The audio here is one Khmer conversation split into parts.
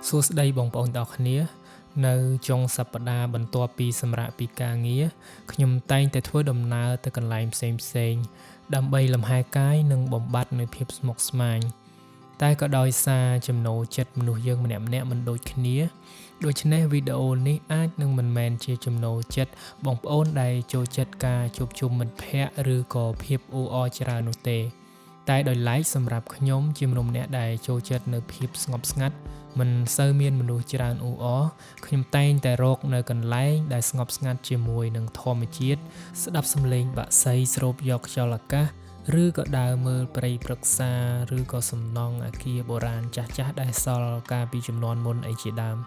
សួស្តីបងប្អូនទាំងអស់គ្នានៅចុងសប្តាហ៍បន្ទាប់ពីសម្រាកពីការងារខ្ញុំតែងតែធ្វើដំណើរទៅកន្លែងផ្សេងៗដើម្បីលំហែកាយនិងបំបត្តិនូវភាពស្មុគស្មាញតែក៏ដោយសារចំណូលចិត្តមនុស្សយើងម្នាក់ៗមិនដូចគ្នាដូច្នេះវីដេអូនេះអាចនឹងមិនមែនជាចំណូលចិត្តបងប្អូនដែលចូលចិត្តការជួបជុំមិត្តភ័ក្តិឬក៏ភាពអ៊ូអរច្រើននោះទេតែដោយឡែកសម្រាប់ខ្ញុំជាមនុស្សម្នាក់ដែលចូលចិត្តនៅភាពស្ងប់ស្ងាត់មិនសូវមានមនុស្សច្រើនអ៊ូអរខ្ញុំតែងតែរកនៅកន្លែងដែលស្ងប់ស្ងាត់ជាមួយនឹងធម្មជាតិស្ដាប់សំឡេងបក្សីស្រូបយកខ្យល់អាកាសឬក៏ដើរមើលព្រៃព្រឹក្សាឬក៏សំណង់អគារបុរាណចាស់ៗដែលសល់កាលពីជំនាន់មុនអីជាដើម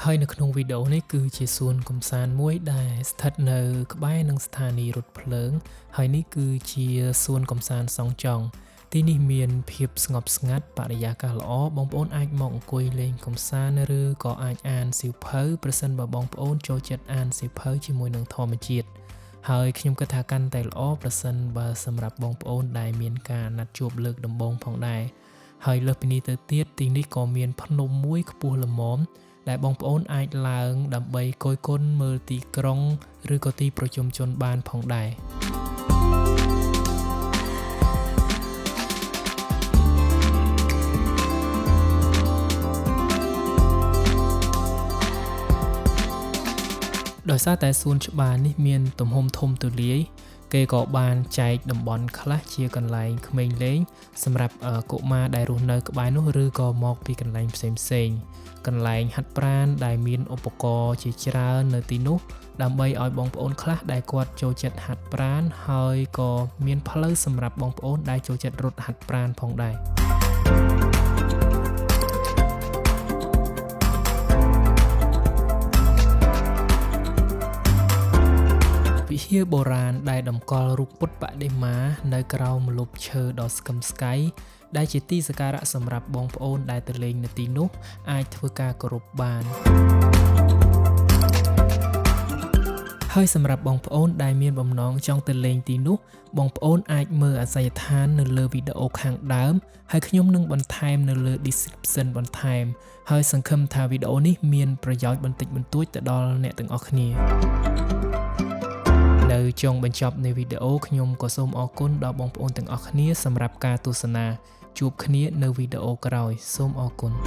ហើយនៅក្នុងវីដេអូនេះគឺជាសួនកម្សាន្តមួយដែលស្ថិតនៅក្បែរនឹងស្ថានីយ៍រថភ្លើងហើយនេះគឺជាសួនកម្សាន្តសង់ចង់ទីនេះមានភាពស្ងប់ស្ងាត់បរិយាកាសល្អបងប្អូនអាចមកអង្គុយលេងកម្សាន្តឬក៏អាចអានសៀវភៅប្រសិនបើបងប្អូនចូលចិត្តអានសៀវភៅជាមួយនឹងធម្មជាតិហើយខ្ញុំគិតថាកាន់តែល្អប្រសិនបើសម្រាប់បងប្អូនដែលមានការណាត់ជួបលើកដំបូងផងដែរហើយលើសពីនេះទៅទៀតទីនេះក៏មានភ្នំមួយខ្ពស់ល្មមដែលបងប្អូនអាចឡើងដើម្បីគយគន់មើលទីក្រុងឬក៏ទីប្រជុំជនបានផងដែរដោយសារតែសួនច្បារនេះមានទំហំធំទូលាយគេក៏បានចែកតំបន់ខ្លះជាកន្លែងក្មេងលេងសម្រាប់កុមារដែលរស់នៅក្បែរនោះឬក៏មកពីកន្លែងផ្សេងៗកន្លែងហាត់ប្រាណដែលមានឧបករណ៍ជាច្រើននៅទីនោះដើម្បីឲ្យបងប្អូនខ្លះដែលគាត់ចូលចិត្តហាត់ប្រាណហើយក៏មានផ្លូវសម្រាប់បងប្អូនដែលចូលចិត្តរត់ហាត់ប្រាណផងដែរវិហារបុរាណដែលតម្កល់រូបពុទ្ធបដិមានៅក្រោមម្លប់ឈើដ៏ស្កឹមស្កៃដែលជាទីសក្ការៈសម្រាប់បងប្អូនដែលទៅលេងនៅទីនោះអាចធ្វើការគោរពបានហើយសម្រាប់បងប្អូនដែលមានបំណងចង់ទៅលេងទីនោះបងប្អូនអាចមើលអាសយដ្ឋាននៅលើវីដេអូខាងដើមហើយខ្ញុំនឹងបន្ថែមនៅលើ description បន្ថែមហើយសង្ឃឹមថាវីដេអូនេះមានប្រយោជន៍បន្តិចបន្តួចទៅដល់អ្នកទាំងអស់គ្នានៅចុងបញ្ចប់នៃវីដេអូខ្ញុំក៏សូមអរគុណដល់បងប្អូនទាំងអស់គ្នាសម្រាប់ការទស្សនាជួបគ្នានៅវីដេអូក្រោយសូមអរគុណ។